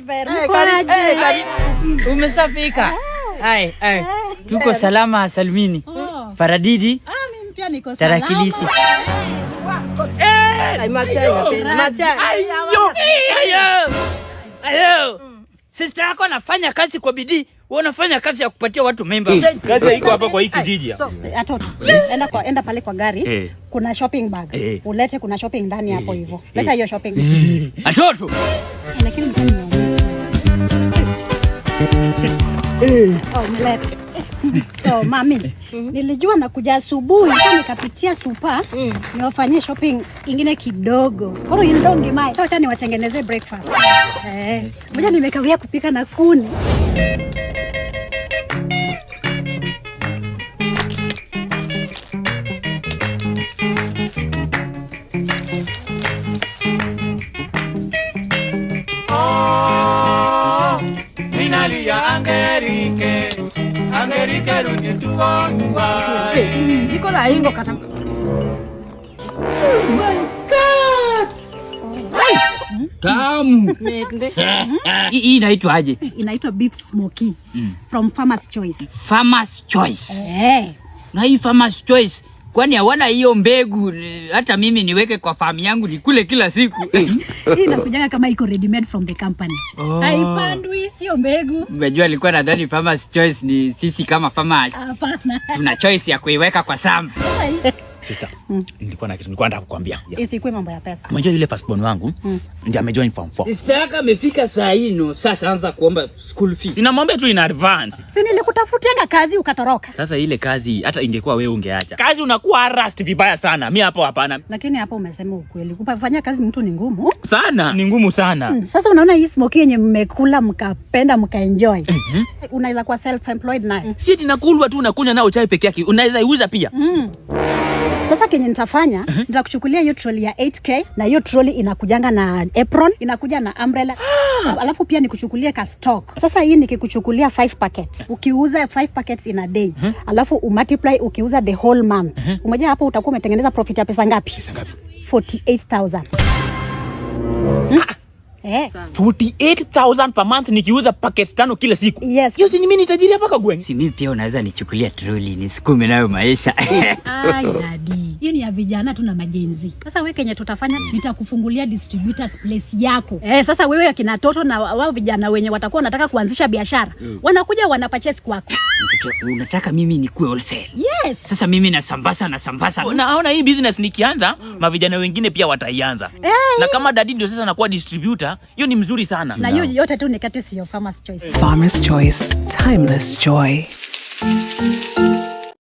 Ber, Eh, mko karibu, aje? eh, karibu. Umeshafika? Hai, hai. Tuko salama salmini. Oh. Faradidi, Ah, mimi pia niko salama. tarakilishi. Ay, machai, machai. Ayo! Ayo! Ayo! Sister yako anafanya kazi kwa bidii, wewe unafanya kazi ya kupatia watu mimba. Kazi iko hapa kwa hii kijiji hapa. Atoto, enda pale kwa gari. Eh. Kuna shopping bag. Eh. Ulete, kuna shopping ndani hapo hivyo. Leta hiyo shopping. Atoto. Lakini mtani niwaulize. Oh, umeleta. So, mami, nilijua nakuja asubuhi, so nikapitia supa niwafanyie shopping ingine kidogo. Koro indongi mai. Sasa acha niwatengenezee breakfast. Eh, ngoja nimekawia kupika na kuni. Minalia Angerike, Angerike rudi tuonwa. Iko na ingo kata. Tamu. Mende. Hii inaitwa aje? Inaitwa beef smoky from Farmer's Choice. Farmer's Choice. Eh. Na hii Farmer's Choice kwani hawana hiyo mbegu hata mimi niweke kwa farm yangu nikule kila siku. Hii inakujaga kama iko ready made from the company. Oh. Haipandwi, sio mbegu. Umejua alikuwa nadhani Farmer's Choice ni sisi kama farmers. Hapana. Tuna choice ya kuiweka kwa shamba. Sister, nilikuwa na kitu nilikuwa nataka kukwambia. Isikuwe mambo ya pesa. Unajua yule firstborn wangu ndiye amejoin form 4. Sister yako amefika saa hii no, sasa anza kuomba school fees. Sinamwambia tu in advance. Si nilikutafutianga kazi ukatoroka. Sasa ile kazi hata ingekuwa wewe ungeacha. Kazi unakuwa harassed vibaya sana. Mimi hapo hapana. Lakini hapo umesema ukweli. Kufanya kazi mtu ni ngumu. Sana. Ni ngumu sana. Sasa unaona hii smoky yenye mmekula mkapenda mkaenjoy. Unaweza kuwa self employed nayo. Si ati nakulwa tu unakunywa nao chai peke yake. Unaweza iuza pia. Sasa kenye nitafanya, nitakuchukulia hiyo trolley ya 8K na hiyo trolley inakujanga na apron, inakuja na umbrella. Alafu pia nikuchukulie ka stock. Sasa hii nikikuchukulia 5 packets. Ukiuza 5 packets in a day, alafu umultiply ukiuza the whole month. Umoja hapo utakuwa umetengeneza profit ya pesa ngapi? Pesa ngapi? 48,000. Eh. 48,000 per month nikiuza packets 5 kila siku. Yes. Hiyo si mimi ni tajiri hapa Kagweng. Si mimi pia unaweza nichukulia troli nisukume nayo maisha. Ai, dadi. Hiyo ni ya vijana tu na majenzi. Sasa wewe kenye tutafanya, nitakufungulia distributors place yako. Eh, sasa wewe akina Toto na wao vijana wenye watakuwa wanataka kuanzisha biashara, wanakuja wana purchase kwako. Mtoto, unataka mimi nikuwe wholesale? Yes. Sasa mimi nasambaza. Naona hii business nikianza, mavijana wengine pia wataianza. Na kama dadi ndio sasa anakuwa distributor, hiyo ni mzuri sana. Na hiyo yote tu ni kati sio Farmer's Choice. Farmer's Choice, timeless joy.